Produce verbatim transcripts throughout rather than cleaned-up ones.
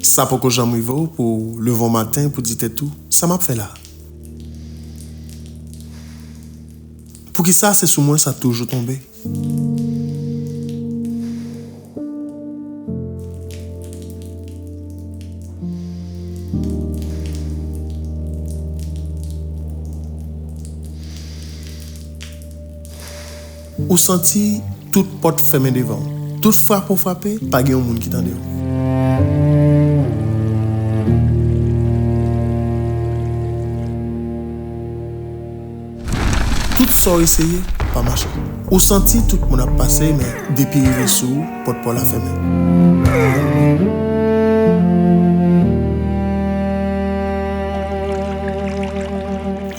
Sa poko janm rive w pou w leve yon maten pou di tèt ou, "Sa m ap fè la? Poukisa se sou mwen sa toujou tonbe?" Ou santi tout pòt fèmen devan w. Tout frape w frape, pa gen yon moun ki tande w. Tout sa w eseye, pa mache. Ou santi tout moun ap pase, men depi rive sou ou, pòt pa w la fèmen.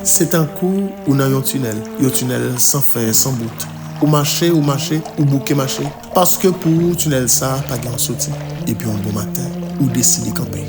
Se tankou ou nan yon tinèl, yon tinèl san fen, san bout. Ou mache, ou mache, ou bouke mache. Paske pou ou, tinèl sa a pa gen yon soti. Epi yon bon maten, ou deside kanpe.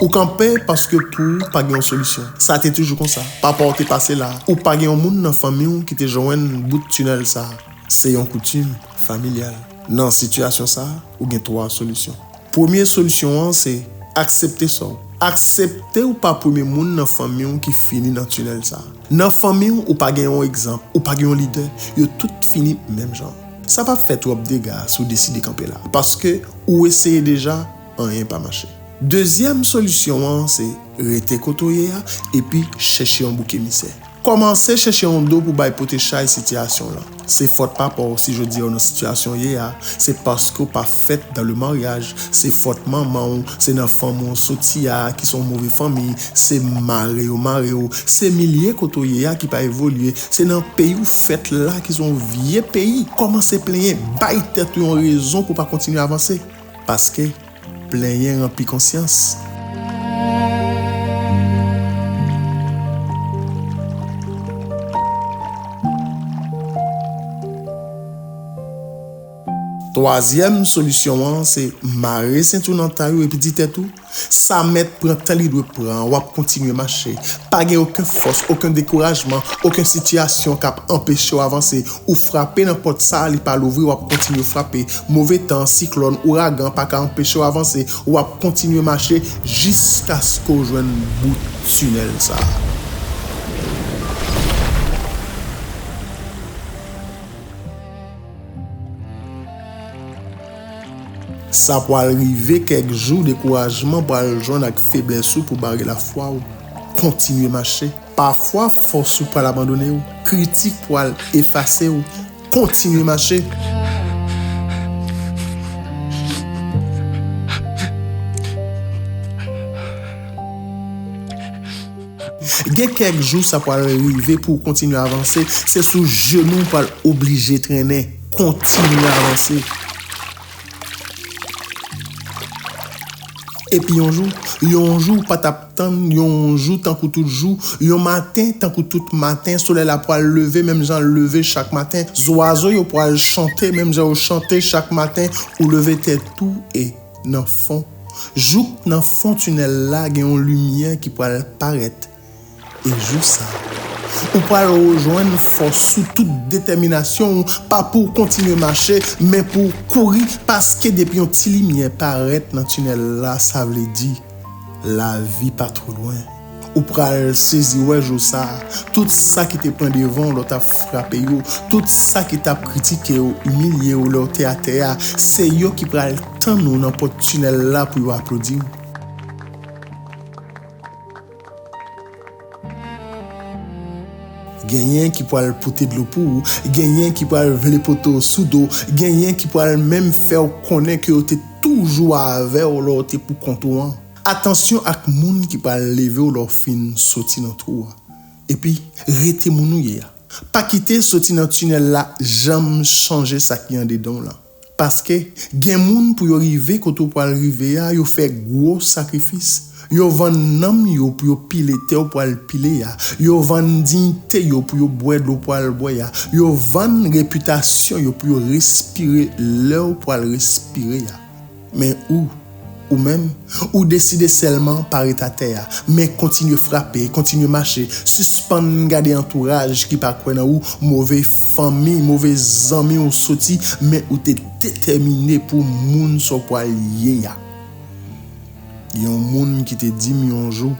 Ou kanpe paske pou ou pa gen yon solisyon. Sa te toujou konsa. Papa w te pase la. Ou pa gen yon moun nan fanmi w ki te jwenn bout tinèl sa a. Se yon koutim familyal. Nan sitiyasyon sa a, ou gen twa solisyon. Premye solisyon an se aksepte sa w. Aksepte ou pa premye moun nan fanmi w ki fini nan tinèl sa a. Nan fanmi w, ou pa gen yon egzanp, ou pa gen yon lidè. Yo tout fini menm jan. Sa p ap fè twòp dega si w deside kanpe la. Paske ou eseye deja, anyen pa mache. Dezyèm solisyon an se rete kote w ye a epi chèche yon bouk emisè. Kòmanse chèche yon do pou bay pote chay sitiyasyon lan. Se fòt papa w si jodi a w nan sitiyasyon w ye a. Se paske w pa fèt dans le mariage. Se fòt manman w, se nan fanmi w soti a ki se yon move fanmi. Se mare yo mare w. Se milye kote w ye a ki pa evolye. Se nan peyi w fèt la ki se yon vye peyi. Kòmanse plenyen, bay tèt ou yon rezon pou w pa kontinye avanse. Paske plenyen ranpli konsyans. Twazyèm solisyon an se mare senti w nan tay ou epi di tèt ou, sa mèt pran tan li dwe pran, w ap kontinye mache. Pa gen okenn fòs, okenn dekourajman, okenn sitiyasyon k ap anpeche w avanse. Ou frape nan pòt sa a, li pa louvri, w ap kontinye frape. Move tan, siklòn, ouragan pa ka anpeche w avanse. W ap kontinye mache jiskaske w jwenn bout tinèl sa a. Sa pral rive kèk jou dekourajman pral jwenn ak feblès ou pou bare lafwa w. Kontinye mache. Pafwa fòs ou pral abandone w. Kritik pral efase w. Kontinye mache. Gen kèk jou sa pral rive pou w kontinye avanse, se sou jenou w pral oblije trennen. Kontinye avanse. Epi yon jou, yon jou w pa t ap tann, yon jou tankou tout jou, yon maten tankou tout maten, solèy la pral leve menm jan l leve chak maten, zwazo yo pral chante menm jan yo chante chak maten, ou leve tèt ou e nan fon. Jouk nan fon tinèl la, gen yon limyè ki pral parèt. E jou sa a, ou pral rejwenn fòs ou, tout detèminasyon ou, pa pou w kontinye mache, men pou w kouri, paske depi yon ti limyè parèt nan tinèl la, sa vle di lavi pa twò lwen. Ou pral sezi wè jou sa a. Tout sa ki te pran devan w lè w t ap frape yo, tout sa ki t ap kritike w, imilye w lè w te atè a, se yo ki pral tann ou nan pòt tinèl la pou yo aplodi w. Genyen ki pral pote dlo pou ou, genyen ki pral vle pote w sou do, genyen ki pral menm fè w konnen ke yo te toujou avè w lè w te pou kont ou an. Atansyon ak moun ki pral leve w lè w fin soti nan twou a. Epi, rete moun ou ye a. Pa kite soti nan tinèl la janm chanje sa ki andedan w lan. Paske gen moun pou yo rive kote w pral rive a, yo fè gwo sakrifis. Yo vann nanm yo pou yo pile tè w pral pile a. Yo vann diyite yo pou yo bwè dlo w pral bwè a. Yo vann repitasyon yo pou yo respire lè w pral respire a. Men ou, Ou menm, ou deside sèlman pa ret atè a, men kontinye frape, kontinye mache, sispann gade antouraj ki pa kwè nan ou, move fanmi, move zanmi ou soti, men ou te detèmine pou moun sa w pral ye a. Gen yon moun ki te di m yon jou,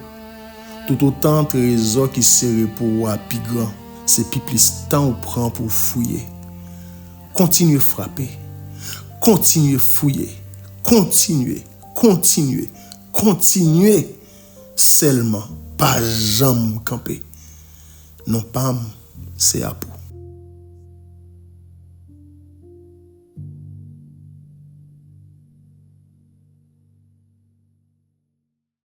toutotan trezò ki sere pou ou a pi gran, se pi plis tan ou pran pou w fouye. Kontinye frape, kontinye fouye, kontinye, kontinye, kontinye. Sèlman, pa janm kanpe. Non pa m, se Apo.